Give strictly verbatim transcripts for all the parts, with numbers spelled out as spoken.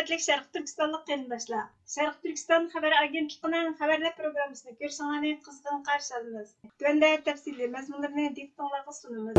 ھۆرمەتلىك شەرقىي تۈركىستانلىق قېرىنداشلار، شەرقىي تۈركىستان خەۋەر ئاگېنتلىقىنىڭ خەۋەرلەر پروگراممىسىنى كۆرۈشۈڭلارنى قىزغىن قارشى ئالىمىز. تۆۋەندە تەپسىلىي مەزمۇنلىرىنى دىققىتىڭلارغا سۇنىمىز.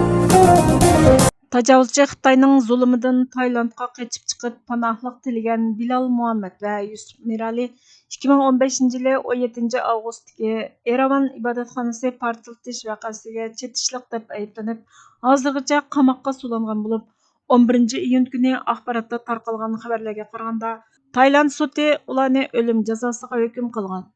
تاجاۋۇزچى خىتاينىڭ زۇلۇمىدىن تايلاندقا قېچىپ چىقىپ پاناھلىق تىلىگەن بىلال مۇھەممەد ۋە يۈسۈپ مىرالى ئىككى مىڭ ئون بەشىنچى يىلى ئون يەتتىنچى ئاۋغۇستتىكى ئېرەۋان ئىبادەتخانىسى پارتلىتىش ۋەقەسىگە چېتىشلىق دەپ ئەيىبلىنىپ، ھازىرغىچە قاماققا سولانغان بولۇپ، ئون بىرىنچى ئىيۇن كۈنى ئاخباراتتا تارقالغان خەۋەرلەرگە قارىغاندا، تايلاند سوتى ئۇلارنى ئۆلۈم جازاسىغا ھۆكۈم قىلغان.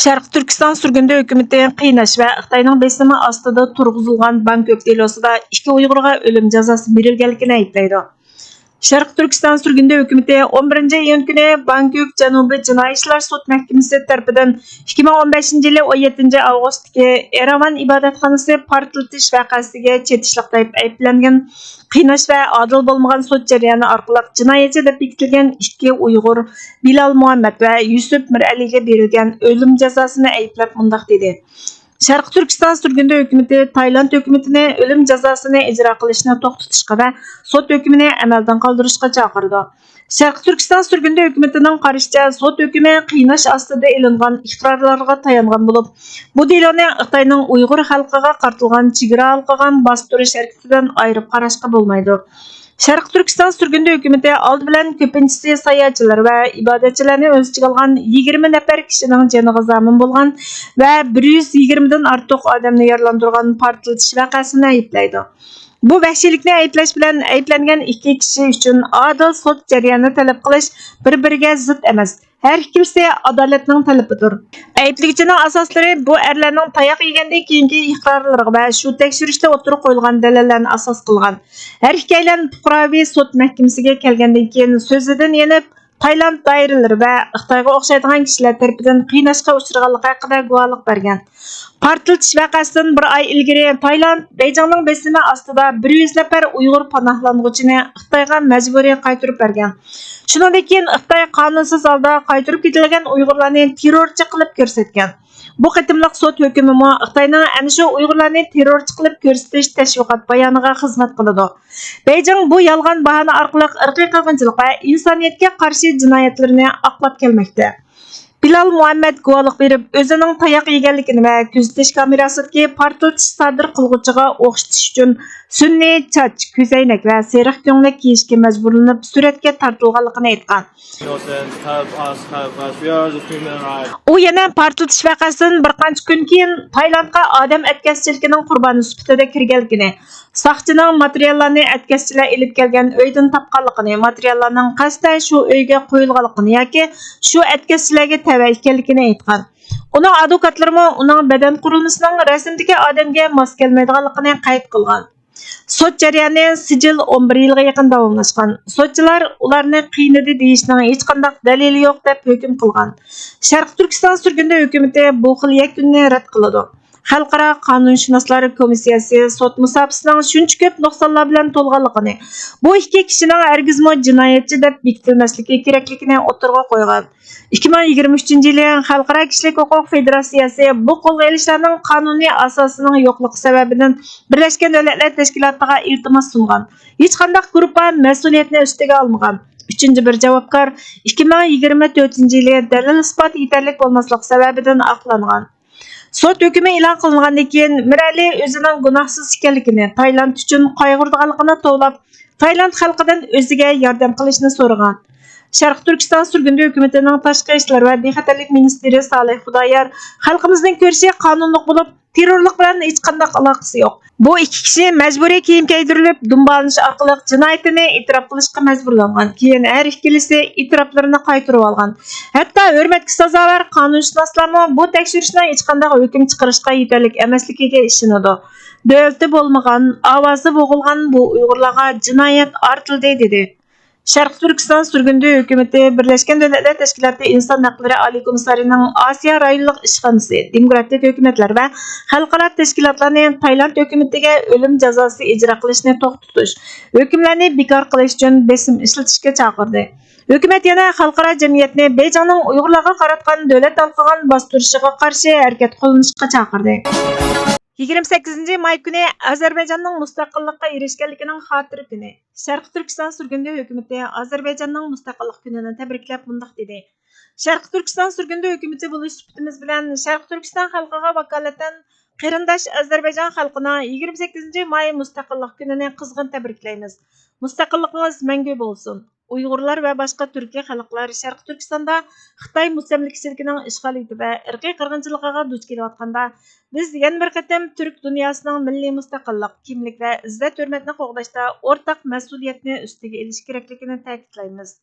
شەرقىي تۈركىستان سۈرگۈندە ھۆكۈمىتى قىيناش ۋە خىتاينىڭ بېسىمى ئاستىدا تۇرغۇزۇلغان بانكوك دېلوسىدا ئىككى ئۇيغۇرغا ئۆلۈم جازاسى بېرىلگەنلىكىنى ئەيىبلەيدۇ. شەرقىي تۈركىستان سۈرگۈندە ھۆكۈمىتى ئون بىرىنچى ئىيۇن كۈنى بانكوك جەنۇبىي جىنايى ئىشلار سوت مەھكىمىسى تەرىپىدىن ئىككى مىڭ ئون بەشىنچى يىلى ئون يەتتىنچى ئاۋغۇستتىكى ئېرەۋان ئىبادەتخانىسى پارتلىتىش ۋەقەسىگە چېتىشلىق دەپ ئەيىبلەنگەن قىيناش ۋە ئادىل بولمىغان سوت جەريانى ئارقىلىق جىنايەتچى دەپ بېكىتىلگەن ئىككى ئۇيغۇر بىلال مۇھەممەد ۋە يۈسۈپ مىرئەلىگە بېرىلگەن ئۆلۈم جازاسىنى ئەيىبلەپ مۇنداق دېدى: شەرقىي تۈركىستان سۈرگۈندە ھۆكۈمىتى تايلاند ھۆكۈمىتىنى ئۆلۈم جازاسىنى ئىجرا قىلىشنى توختىتىشقا ۋە سوت ھۆكمىنى ئەمەلدىن قالدۇرۇشقا چاقىرىدۇ. شەرقىي تۈركىستان سۈرگۈندە ھۆكۈمىتىنىڭ قارىشىچە، سوت ھۆكمى قىيناش ئاستىدا ئېلىنغان ئىقرارلارغا تايانغان بولۇپ، بۇ دېلونى خىتاينىڭ ئۇيغۇر خەلقىگە قارىتىلغان چېگرا ھالقىغان باستۇرۇش ھەرىكىتىدىن ئايرىپ قاراشقا بولمايدۇ. شەرقىي تۈركىستان سۈرگۈندە ھۆكۈمىتى ئالدى بىلەن كۆپىنچىسى ساياھەتچىلەر ۋە ئىبادەتچىلەرنى ئۆز ئىچىگە ئالغان يىگىرمە نەپەر كىشىنىڭ جېنىغا زامىن بولغان ۋە بىر يۈز يىگىرمىدىن ئارتۇق ئادەمنى يارىلاندۇرغان پارتلىتىش ۋەقەسىنى ئەيىبلەيدۇ. بۇ ۋەھشىيلىكنى ئەيىبلەش بىلەن ئەيىبلەنگەن ئىككى كىشى ئۈچۈن ئادىل سوت جەريانى تەلەپ قىلىش بىر-بىرىگە زىت ئەمەس. ھەر ئىككىلىسى ئادالەتنىڭ تەلىپىدۇر. ئەيىبلىگۈچىنىڭ ئاساسلىرى بۇ ئەرلەرنىڭ تاياق يېگەندىن كېيىنكى ئىقرارلىرىغا ۋە شۇ تەكشۈرۈشتە ئوتتۇرىغا قويۇلغان دەلىللەرنى ئاساس قىلغان. ھەر ئىككىيلەن پۇقراۋى سوت مەھكىمىسىگە كەلگەندىن كېيىن سۆزىدىن يېنىپ، تايلاند دائىرىلىرى ۋە خىتايغا ئوخشايدىغان كىشىلەر تەرىپىدىن قىيناشقا ئۇچرىغانلىقى ھەققىدە گۇۋاھلىق بەرگەن. پارتلىتىش ۋەقەسىدىن بىر ئاي ئىلگىرى تايلاند بېيجىڭنىڭ بېسىمى ئاستىدا بىر يۈز نەپەر ئۇيغۇر پاناھلانغۇچىنى خىتايغا مەجبۇرىي قايتۇرۇپ بەرگەن. شۇنىڭدىن كېيىن خىتاي قانۇنسىز ھالدا قايتۇرۇپ كېتىلگەن ئۇيغۇرلارنى تېررورچى قىلىپ كۆرسەتكەن. بۇ قېتىملىق سوت ھۆكمىمۇ خىتاينىڭ ئەنە شۇ ئۇيغۇرلارنى تېررورچى قىلىپ كۆرسىتىش تەشۋىقات بايانىغا خىزمەت قىلىدۇ. بېيجىڭ بۇ يالغان باھانە ئارقىلىق ئىرقىي قىرغىنچىلىق ۋە ئىنسانىيەتكە قارشى جىنايەتلىرىنى ئاقلاپ كەلمەكتە. بىلال مۇھەممەد گۇۋاھلىق بېرىپ، ئۆزىنىڭ تاياق يېگەنلىكىنى ۋە كۆزىتىش كامېراسىدىكى پارتلىتىش سادىر قىلغۇچىغا ئوخشىتىش ئۈچۈن سۈنئىي چاچ، كۆزەينەك ۋە سېرىق كۆڭلەك كىيىشكە مەجبۇرلىنىپ سۈرەتكە تارتىلغانلىقىنى ئېيتقان. ئۇ يەنە پارتلىتىش ۋەقەسىدىن بىر قانچە كۈن كېيىن تايلاندقا ئادەم ئەتكەسچىلىكىنىڭ قۇربانى سۈپىتىدە كىرگەنلىكىنى، ساقچىنىڭ ماتېرىياللارنى ئەتكەسچىلەر ئېلىپ كەلگەن ئۆيدىن تاپقانلىقىنى، ماتېرىياللارنىڭ قەستەن شۇ ئۆيگە قويۇلغانلىقىنى ياكى شۇ ئەتكەسچىلەرگە تەۋە ئىكەنلىكىنى ئېيتقان. ئۇنىڭ ئادۋوكاتلىرىمۇ ئۇنىڭ بەدەن قۇرۇلمىسىنىڭ رەسىمدىكى ئادەمگە ماس كەلمەيدىغانلىقىنى قەيت قىلغان. سوت جەريانى سىجىل ئون بىر يىلغا يېقىن داۋاملاشقان. سوتچىلار ئۇلارنى قىينىدى دېيىشنىڭ ھېچقانداق دەلىلى يوق دەپ ھۆكۈم قىلغان. شەرقىي تۈركىستان سۈرگۈندە ھۆكۈمىتى بۇ خىل يەكۈننى رەت قىلىدۇ. خەلقئارا قانۇنشۇناسلار كومىسسىيەسى سوت مۇساپىسىنىڭ شۇنچە كۆپ نۇقسانلار بىلەن تولغانلىقىنى، بۇ ئىككى كىشىنىڭ ھەرگىزمۇ جىنايەتچى دەپ بېكىتىلمەسلىكى كېرەكلىكىنى ئوتتۇرىغا قويغان. ئىككى مىڭ يىگىرمە ئۈچىنچى يىلى خەلقئارا كىشىلىك ھوقۇق فېدېراتسىيەسى بۇ قولغا ئېلىشلارنىڭ قانۇنىي ئاساسىنىڭ يوقلۇقى سەۋەبىدىن بىرلەشكەن دۆلەتلەر تەشكىلاتىغا ئىلتىماس سۇنغان. ھېچقانداق گۇرۇپپا مەسئۇلىيەتنى ئۈستىگە ئالمىغان. ئۈچىنچى بىر جاۋابكار ئىككى مىڭ يىگىرمە تۆتىنچى يىلى دەلىل-ئىسپات يېتەرلىك بولماسلىق سەۋەبىدىن ئاقلانغان. سوت ھۆكمى ئېلان قىلىنغاندىن كېيىن، مىرئەلى ئۆزىنىڭ گۇناھسىز ئىكەنلىكىنى، تايلاند ئۈچۈن قايغۇرىدىغانلىقىنى توۋلاپ، تايلاند خەلقىدىن ئۆزىگە ياردەم قىلىشنى سورىغان. شەرقىي تۈركىستان سۈرگۈندە ھۆكۈمىتىنىڭ تاشقى ئىشلار ۋە بىخەتەرلىك مىنىستىرى سالىھ خۇدايار، خەلقىمىزنىڭ كۈرىشى قانۇنلۇق بولۇپ، تېررورلۇق بىلەن ھېچقانداق ئالاقىسى يوق. بۇ ئىككى كىشى مەجبۇرىي كىيىم كىيدۈرۈلۈپ، دۇمبالىنىش ئارقىلىق جىنايىتىنى ئېتىراپ قىلىشقا مەجبۇرلانغان. كېيىن ھەر ئىككىلىسى ئېتىراپلىرىنى قايتۇرۇۋالغان. ھەتتا ھۆرمەتكە سازاۋەر قانۇنشۇناسلارمۇ بۇ تەكشۈرۈشنىڭ ھېچقانداق ھۆكۈم چىقىرىشقا يېتەرلىك ئەمەسلىكىگە ئىشىنىدۇ. دۆلىتى بولمىغان، ئاۋازى بوغۇلغان بۇ ئۇيغۇرلارغا جىنايەت ئارتىلدى، دېدى. شەرقىي تۈركىستان سۈرگۈندە ھۆكۈمىتى بىرلەشكەن دۆلەتلەر تەشكىلاتى ئىنسان ھەقلىرى ئالىي كومىسسارىنىڭ ئاسىيا رايونلۇق ئىشخانىسى، دېموكراتىك ھۆكۈمەتلەر ۋە خەلقئارا تەشكىلاتلارنى تايلاند ھۆكۈمىتىگە ئۆلۈم جازاسى ئىجرا قىلىشنى توختىتىش، ھۆكۈملەرنى بىكار قىلىش ئۈچۈن بېسىم ئىشلىتىشكە چاقىردى. ھۆكۈمەت يەنە خەلقئارا جەمئىيەتنى بېيجىڭنىڭ ئۇيغۇرلارغا قاراتقان دۆلەت ھالقىغان باستۇرۇشىغا قارشى ھەرىكەت قوللىنىشقا چاقىردى. يىگىرمە سەككىزىنچى ماي كۈنى ئازەربەيجاننىڭ مۇستەقىللىققا ئېرىشكەنلىكىنىڭ خاتىرە كۈنى. شەرقىي تۈركىستان سۈرگۈندە ھۆكۈمىتى ئازەربەيجاننىڭ مۇستەقىللىق كۈنىنى تەبرىكلەپ مۇنداق دېدى: شەرقىي تۈركىستان سۈرگۈندە ھۆكۈمىتى بولۇش سۈپىتىمىز بىلەن شەرقىي تۈركىستان خەلقىگە ۋاكالىتەن قېرىنداش ئازەربەيجان خەلقىنىڭ يىگىرمە سەككىزىنچى ماي مۇستەقىللىق كۈنىنى قىزغىن تەبرىكلەيمىز. مۇستەقىللىقىڭىز مەڭگۈ بولسۇن! ئۇيغۇرلار ۋە باشقا تۈركىي خەلقلەر شەرقىي تۈركىستاندا خىتاي مۇستەملىكىچىلىكىنىڭ ئىشغالىيىتى ۋە ئىرقىي قىرغىنچىلىقىغا دۇچ كېلىۋاتقاندا، بىز يەنە بىر قېتىم تۈرك دۇنياسىنىڭ مىللىي مۇستەقىللىق، كىملىك ۋە ئىززەت-ھۆرمەتنى قوغداشتا ئورتاق مەسئۇلىيەتنى ئۈستىگە ئېلىشى كېرەكلىكىنى تەكىتلەيمىز.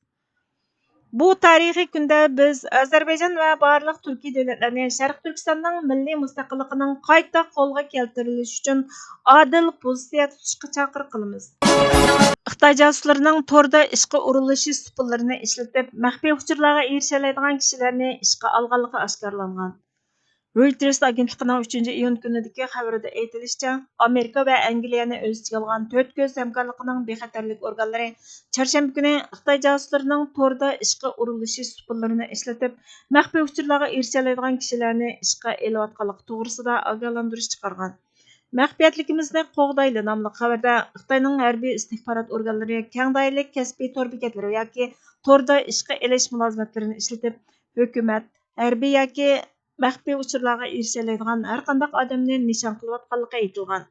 بۇ تارىخىي كۈندە بىز ئازەربەيجان ۋە بارلىق تۈركىي دۆلەتلەرنى شەرقىي تۈركىستاننىڭ مىللىي مۇستەقىللىقىنىڭ قايتا قولغا كەلتۈرۈلۈشى ئۈچۈن ئادىل پوزىتسىيە تۇتۇشقا چاقىرىق قىلىمىز. خىتاي جاسۇسلىرىنىڭ توردا ئىشقا ئورۇنلىشىش ئۇسۇللىرىنى ئىشلىتىپ، مەخپىي ئۇچۇرلارغا ئېرىشەلەيدىغان كىشىلەرنى ئىشقا ئالغانلىقى ئاشكارىلانغان. رويتېرس ئاگېنتلىقىنىڭ ئۈچىنچى ئىيۇن كۈنىدىكى خەۋىرىدە ئېيتىلىشىچە، ئامېرىكا ۋە ئەنگلىيەنى ئۆز ئىچىگە ئالغان تۆت كۆز ھەمكارلىقىنىڭ بىخەتەرلىك ئورگانلىرى چارشەنبە كۈنى خىتاي جاسۇسلىرىنىڭ توردا ئىشقا ئورۇنلىشىش ئۇسۇللىرىنى ئىشلىتىپ، مەخپىي ئۇچۇرلارغا ئېرىشەلەيدىغان كىشىلەرنى ئىشقا ئېلىۋاتقانلىقى توغرىسىدا ئاگاھلاندۇرۇش چىقارغان. مەخپىيەتلىكىمىزنى قوغدايلى ناملىق خەۋەردە خىتاينىڭ ھەربىي ئىستىخبارات ئورگانلىرى كەڭ دائىرىلىك كەسپىي تور بېكەتلىرى ياكى توردا ئىشقا ئېلىش مۇلازىمەتلىرىنى ئىشلىتىپ، ھۆكۈمەت، ھەربىي ياكى مەخپىي ئۇچۇرلارغا ئېرىشەلەيدىغان ھەرقانداق ئادەمنى نىشان قىلىۋاتقانلىقى ئېيتىلغان.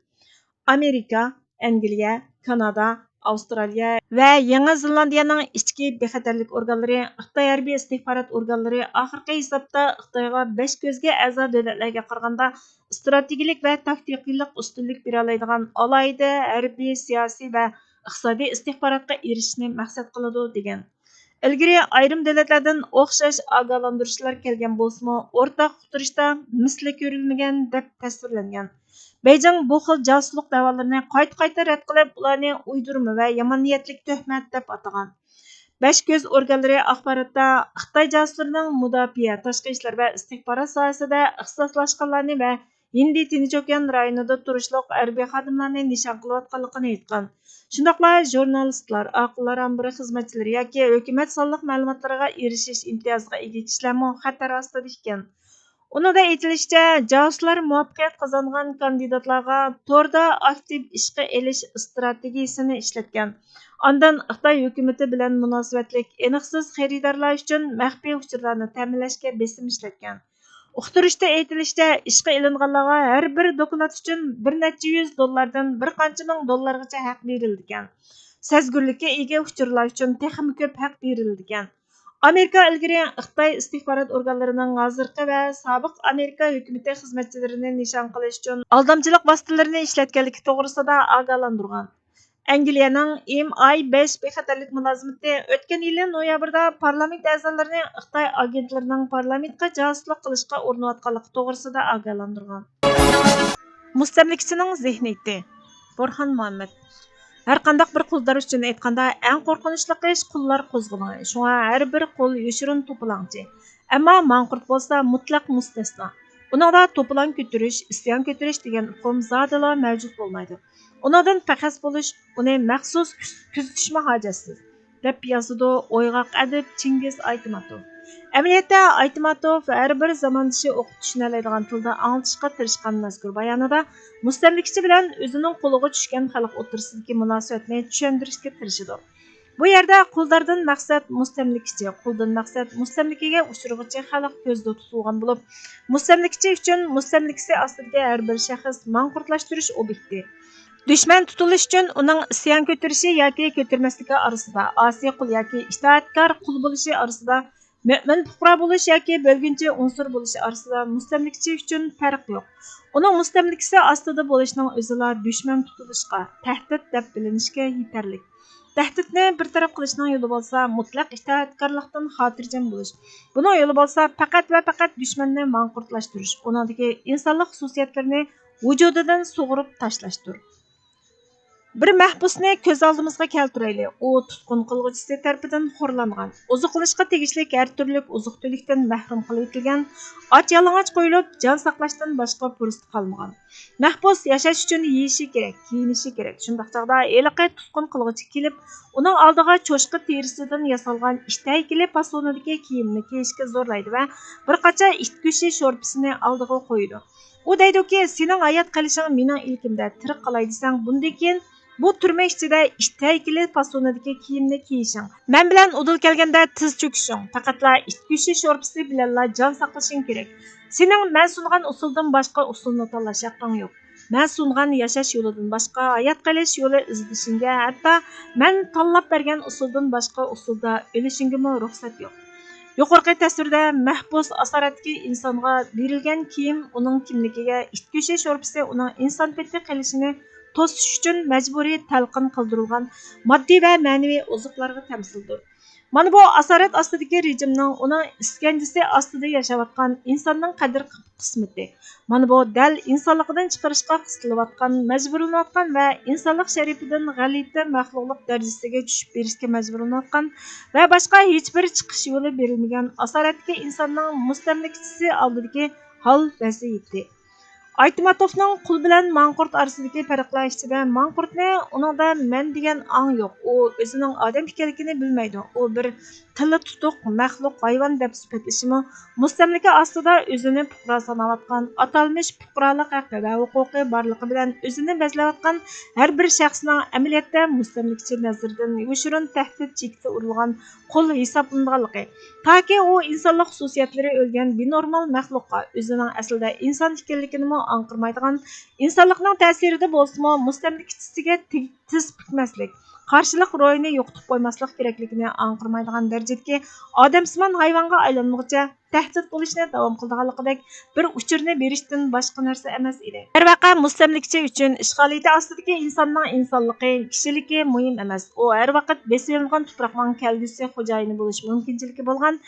ئامېرىكا، ئەنگلىيە، كانادا، ئاۋسترالىيە ۋە يېڭى زېلاندىيەنىڭ ئىچكى بىخەتەرلىك ئورگانلىرى خىتاي ھەربىي ئىستىخبارات ئورگانلىرى ئاخىرقى ھېسابتا خىتايغا بەش كۆزگە ئەزا دۆلەتلەرگە قارىغاندا ئىستراتېگىيىلىك ۋە تاكتىكىلىق ئۈستۈنلۈك بېرەلەيدىغان ئالاھىدە ھەربىي، سىياسىي ۋە ئىقتىسادىي ئىستىخباراتقا ئېرىشىشنى مەقسەت قىلىدۇ، دېگەن. ئىلگىرى ئايرىم دۆلەتلەردىن ئوخشاش ئاگاھلاندۇرۇشلار كەلگەن بولسىمۇ، ئورتاق ئۇقتۇرۇشتا مىسلى كۆرۈلمىگەن دەپ تەسۋىرلەنگەن. بېيجىڭ بۇ خىل جاسۇسلۇق دەۋالىرىنى قايتا-قايتا رەت قىلىپ، ئۇلارنى ئۇيدۇرما ۋە يامان نىيەتلىك تۆھمەت دەپ ئاتىغان. بەش كۆز ئورگانلىرى ئاخباراتتا خىتاي جاسۇسلىرىنىڭ مۇداپىئە، تاشقى ئىشلار ۋە ئىستىخبارات ساھەسىدە ئىختىساسلاشقانلارنى ۋە ھىندى تىنچ ئوكيان رايونىدا تۇرۇشلۇق ھەربىي خادىملارنى نىشان قىلىۋاتقانلىقىنى ئېيتقان. شۇنداقلا ژۇرنالىستلار، ئاقىللار ئامبىرى خىزمەتچىلىرى ياكى ھۆكۈمەت سانلىق مەلۇماتلىرىغا ئېرىشىش ئىمتىيازىغا ئىگە كىشىلەرمۇ خەتەر ئاستىدا ئىكەن. ئۇنىڭدا ئېيتىلىشىچە، جاسۇسلار مۇۋەپپەقىيەت قازانغان كاندىداتلارغا توردا ئاكتىپ ئىشقا ئېلىش ئىستراتېگىيىسىنى ئىشلەتكەن. ئاندىن خىتاي ھۆكۈمىتى بىلەن مۇناسىۋەتلىك ئېنىقسىز خېرىدارلار ئۈچۈن مەخپىي ئۇچۇرلارنى تەمىنلەشكە بېسىم ئىشلەتكەن. ئۇقتۇرۇشتا ئېيتىلىشىچە، ئىشقا ئېلىنغانلارغا ھەر بىر دوكلات ئۈچۈن بىر نەچچە يۈز دوللاردىن بىر قانچە مىڭ دوللارغىچە ھەق بېرىلىدىكەن. سەزگۈرلۈككە ئىگە ئۇچۇرلار ئۈچۈن تېخىمۇ كۆپ ھەق بېرىلىدىكەن. ئامېرىكا ئىلگىرى خىتاي ئىستىخبارات ئورگانلىرىنىڭ ھازىرقى ۋە سابىق ئامېرىكا ھۆكۈمىتى خىزمەتچىلىرىنى نىشان قىلىش ئۈچۈن ئالدامچىلىق ۋاسىتىلىرىنى ئىشلەتكەنلىكى توغرىسىدا ئاگاھلاندۇرغان. ئەنگلىيەنىڭ ئېم ئاي بەش بىخەتەرلىك مۇلازىمىتى ئۆتكەن يىلى نويابىردا پارلامېنت ئەزالىرىنى خىتاي ئاگېنتلىرىنىڭ پارلامېنتقا جاسۇسلۇق قىلىشقا ئۇرۇنۇۋاتقانلىقى توغرىسىدا ئاگاھلاندۇرغان. مۇستەملىكىچىنىڭ زېھنىيىتى. بۇرھان مۇھەممەد. ھەرقانداق بىر قۇلدار ئۈچۈن ئېيتقاندا، ئەڭ قورقۇنچلۇق ئىش قۇللار قوزغىلىڭى. شۇڭا ھەر بىر قۇل يوشۇرۇن توپىلاڭچى. ئەمما ماڭقۇرت بولسا مۇتلەق مۇستەسنا. ئۇنىڭدا توپىلاڭ كۆتۈرۈش، ئىسيان كۆتۈرۈش دېگەن ئۇقۇم زادىلا مەۋجۇت بولمايدۇ. ئۇنىڭدىن پەخەس بولۇش، ئۇنى مەخسۇس كۈز-، كۆزىتىشمۇ ھاجەتسىز، دەپ يازىدۇ ئويغاق ئەدىب چىڭگىز ئايتماتوف. ئەمەلىيەتتە، ئايتماتوف ھەر بىر زاماندىشى ئوقۇپ چۈشىنەلەيدىغان تىلدا ئاڭلىتىشقا تىرىشقان مەزكۇر بايانىدا مۇستەملىكىچى بىلەن ئۆزىنىڭ قولىغا چۈشكەن خەلق ئوتتۇرىسىدىكى مۇناسىۋەتنى چۈشەندۈرۈشكە تىرىشىدۇ. بۇ يەردە قۇلداردىن مەقسەت مۇستەملىكىچى، قۇلدىن مەقسەت مۇستەملىكىگە ئۇچرىغۇچى خەلق كۆزدە تۇتۇلغان بولۇپ، مۇستەملىكىچى ئۈچۈن مۇستەملىكىسى ئاستىدىكى ھەر بىر شەخس ماڭقۇرتلاشتۇرۇش ئوبيېكتى. دۈشمەن تۇتۇلۇش ئۈچۈن ئۇنىڭ ئىسيان كۆتۈرۈشى ياكى كۆتۈرمەسلىكى ئارىسىدا، ئاسىي قۇل ياكى ئىتائەتكار قۇل بولۇشى ئارىسىدا، مۆمىن پۇقرا بولۇش ياكى بۆلگۈنچى ئۇنسۇر بولۇش ئارىسىدا مۇستەملىكىچى ئۈچۈن پەرق يوق. ئۇنىڭ مۇستەملىكىسى ئاستىدا بولۇشنىڭ ئۆزىلا دۈشمەن تۇتۇلۇشقا، تەھدىت دەپ بىلىنىشكە يېتەرلىك. تەھدىتنى بىر تەرەپ قىلىشنىڭ يولى بولسا مۇتلەق ئىتائەتكارلىقتىن خاتىرجەم بولۇش. بۇنىڭ يولى بولسا پەقەت ۋە پەقەت دۈشمەننى ماڭقۇرتلاشتۇرۇش، ئۇنىڭدىكى ئىنسانلىق خۇسۇسىيەتلىرىنى ۋۇجۇدىدىن سۇغۇرۇپ تاشلاشتۇر. بىر مەھبۇسنى كۆز ئالدىمىزغا كەلتۈرەيلى. ئۇ تۇتقۇن قىلغۇچىسى تەرىپىدىن خورلانغان، ئوزۇقلىنىشقا تېگىشلىك ھەر تۈرلۈك ئوزۇق-تۈلۈكتىن مەھرۇم قىلىۋېتىلگەن، ئاچ-يالىڭاچ قويۇلۇپ، جان ساقلاشتىن باشقا پۇرسىتى قالمىغان. مەھبۇس ياشاش ئۈچۈن يېيىشى كېرەك، كىيىنىشى كېرەك. شۇنداق چاغدا ھېلىقى تۇتقۇن قىلغۇچى كېلىپ، ئۇنىڭ ئالدىغا چوشقا تېرىسىدىن ياسالغان ئىت ھەيكىلى پاسونىدىكى كىيىمنى كىيىشكە زورلايدۇ ۋە بىر قاچا ئىت گۆشى شورپىسىنى ئالدىغا قويىدۇ. ئۇ دەيدۇكى، سېنىڭ ھايات قېلىشىڭ مېنىڭ ئىلكىمدە، تىرىك قالاي دېسەڭ، بۇندىن كېيىن بۇ تۈرمە ئىچىدە ئىت ھەيكىلى پاسونىدىكى كىيىمنى كىيىشىڭ، مەن بىلەن ئۇدۇل كەلگەندە تىز چۆكۈشۈڭ، پەقەتلا ئىت گۆشى شورپىسى بىلەنلا جان ساقلىشىڭ كېرەك. سېنىڭ مەن سۇنغان ئۇسۇلدىن باشقا ئۇسۇلنى تاللاش ھەققىڭ يوق. مەن سۇنغان ياشاش يولىدىن باشقا ھايات قېلىش يولى ئىزدىشىڭگە، ھەتتا مەن تاللاپ بەرگەن ئۇسۇلدىن باشقا ئۇسۇلدا ئۆلۈشۈڭگىمۇ رۇخسەت يوق. يۇقىرىقى تەسۋىردە مەھبۇس ئاسارەتتىكى ئىنسانغا بېرىلگەن كىيىم ئۇنىڭ كىملىكىگە، ئىت گۆشى شورپىسى ئۇنىڭ ئىنسان پېتى قېلىشىنى توسۇش ئۈچۈن مەجبۇرىي تەلقىن قىلدۇرۇلغان ماددىي ۋە مەنىۋى ئوزۇقلارغا تەمسىلدۇر. مانا بۇ ئاسارەت ئاستىدىكى رېجىمنىڭ، ئۇنىڭ ئىسكەنجىسى ئاستىدا ياشاۋاتقان ئىنساننىڭ قەدىر قىسمىتى. مانا بۇ دەل ئىنسانلىقىدىن چىقىرىشقا قىستىلىۋاتقان، مەجبۇرلىنىۋاتقان ۋە ئىنسانلىق شەرىپىدىن غەلىتە مەخلۇقلۇق دەرىجىسىگە چۈشۈپ بېرىشكە مەجبۇرلىنىۋاتقان ۋە باشقا ھېچبىر چىقىش يولى بېرىلمىگەن ئاسارەتتىكى ئىنساننىڭ مۇستەملىكىچىسى ئالدىدىكى ھال ۋەزىيىتى. ئايتماتوفنىڭ قۇل بىلەن ماڭقۇرت ئارىسىدىكى پەرقلەر ئىچىدە ماڭقۇرتنى، ئۇنىڭدا مەن دېگەن ئاڭ يوق، ئۇ ئۆزىنىڭ ئادەم ئىكەنلىكىنى بىلمەيدۇ، ئۇ بىر تىلى تۇتۇق مەخلۇق، ھايۋان دەپ سۈپەتلىشىمۇ، مۇستەملىكە ئاستىدا ئۆزىنى پۇقرا ساناۋاتقان، ئاتالمىش پۇقرالىق ھەققى ۋە ھوقۇقى بارلىقى بىلەن ئۆزىنى بەزلەۋاتقان ھەر بىر شەخسنىڭ ئەمەلىيەتتە مۇستەملىكىچى نەزىرىدىن يوشۇرۇن تەھدىت چېكىسى ئۇرۇلغان قۇل ھېسابلىنىدىغانلىقى، تاكى ئۇ ئىنسانلىق خۇسۇسىيەتلىرى ئۆلگەن بىنورمال مەخلۇققا ئۆزىنىڭ ئەسلىدە ئىنسان ئىكەنلىكىنىمۇ ئاڭقىرمايدىغان، ئىنسانلىقنىڭ تەسىرىدە بولسىمۇ مۇستەملىكىچىسىگە تىز پۈكمەسلىك، قارشىلىق روھىنى يوقىتىپ قويماسلىق كېرەكلىكىنى ئاڭقىرمايدىغان دەرىجىدىكى ئادەمسىمان ھايۋانغا ئايلانمىغۇچە تەھدىت قىلىشنى داۋام قىلىدىغانلىقىدەك بىر ئۇچۇرنى بېرىشتىن باشقا نەرسە ئەمەس ئىدى. دەرۋەقە، مۇستەملىكىچى ئۈچۈن ئىشغالىيىتى ئاستىدىكى ئىنساننىڭ ئىنسانلىقى، كىشىلىكى مۇھىم ئەمەس. ئۇ ھەر ۋاقىت بېسىۋېلىنغان تۇپراقنىڭ كەلگۈسى خوجايىنى بولۇش مۇمكىنچىلىكى بولغان،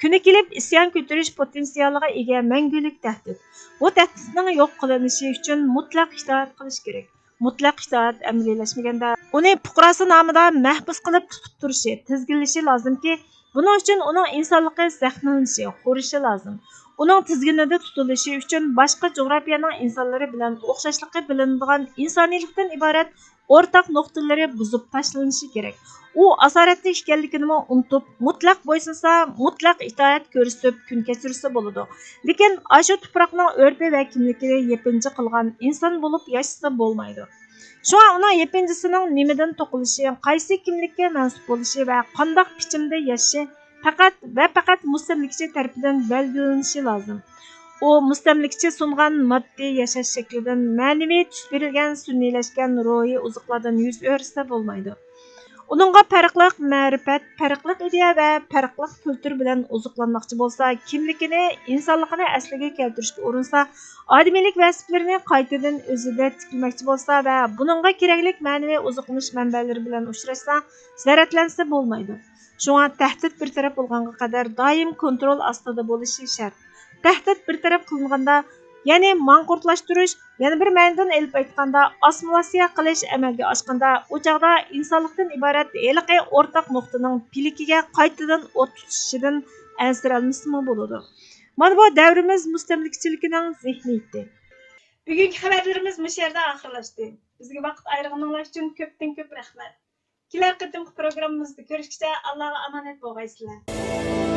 كۈنى كېلىپ ئىسيان كۆتۈرۈش پوتېنسىيالىغا ئىگە مەڭگۈلۈك تەھدىت. بۇ تەھدىتنىڭ يوق قىلىنىشى ئۈچۈن مۇتلەق ئىتائەت قىلىش كېرەك. مۇتلەق ئىتائەت ئەمەلىيلەشمىگەندە، ئۇنى پۇقراسى نامىدا مەھبۇس قىلىپ تۇتۇپ تۇرۇشى، تىزگىنلىشى لازىمكى، بۇنىڭ ئۈچۈن ئۇنىڭ ئىنسانلىقى زەخىملىنىشى، خورىشى لازىم. ئۇنىڭ تىزگىنىدە تۇتۇلۇشى ئۈچۈن باشقا جۇغراپىيەنىڭ ئىنسانلىرى بىلەن ئوخشاشلىقى بىلىنىدىغان ئىنسانىيلىقتىن ئىبارەت ئورتاق نۇقتىلىرى بۇزۇپ تاشلىنىشى كېرەك. ئۇ ئاسارەتتە ئىكەنلىكىنىمۇ ئۇنتۇپ، مۇتلەق بويسۇنسا، مۇتلەق ئىتائەت كۆرسىتىپ كۈن كەچۈرسە بولىدۇ. لېكىن ئاشۇ تۇپراقنىڭ ئۆرپى ۋە كىملىكىنى يېپىنچا قىلغان ئىنسان بولۇپ ياشىسا بولمايدۇ. شۇڭا ئۇنىڭ يېپىنچىسىنىڭ نېمىدىن توقۇلۇشى، قايسى كىملىككە مەنسۇپ بولۇشى ۋە قانداق پىچىمدە ياشىشى پەقەت ۋە پەقەت مۇستەملىكىچى تەرىپىدىن بەلگىلىنىشى لازىم. ئۇ مۇستەملىكىچى سۇنغان ماددىي ياشاش شەكلىدىن، مەنىۋى تۈس بېرىلگەن سۈنئىيلەشكەن روھىي ئوزۇقلاردىن يۈز ئۆرۈسە بولمايدۇ. ئۇنىڭغا پەرقلىق مەرىپەت، پەرقلىق ئىدىيە ۋە پەرقلىق كۈلتۈر بىلەن ئوزۇقلانماقچى بولسا، كىملىكىنى، ئىنسانلىقىنى ئەسلىگە كەلتۈرۈشكە ئۇرۇنسا، ئادىمىيلىك ۋەسىپلىرىنى قايتىدىن ئۆزىدە تىكلىمەكچى بولسا ۋە بۇنىڭغا كېرەكلىك مەنىۋى ئوزۇقلىنىش مەنبەلىرى بىلەن ئۇچراشسا، زەرەتلەنسە بولمايدۇ. شۇڭا تەھدىت بىر تەرەپ بولغانغا قەدەر دائىم كونترول ئاستىدا بولۇشى شەرت. تەھدىت بىر تەرەپ قىلىنغاندا، يەنى ماڭقۇرتلاشتۇرۇش، يەنە بىر مەنىدىن ئېلىپ ئېيتقاندا، ئاسسىمىلياتسىيە قىلىش ئەمەلگە ئاشقاندا، ئۇ چاغدا ئىنسانلىقتىن ئىبارەت ھېلىقى ئورتاق نۇقتىنىڭ پىلىكىگە قايتىدىن ئوت تۇتىشىدىن ئەنسىرەلمىسىمۇ بولىدۇ. مانا بۇ دەۋرىمىز مۇستەملىكىچىلىكىنىڭ زېھنىيىتى. بۈگۈنكى خەۋەرلىرىمىز مۇشۇ يەردە ئاخىرلاشتى. بىزگە ۋاقىت ئايرىغىنىڭلار ئۈچۈن كۆپتىن كۆپ رەھمەت. كېلەر قېتىمقى پروگراممىمىزدا كۆرۈشكىچە ئاللاغا ئامانەت بولغايسىلەر.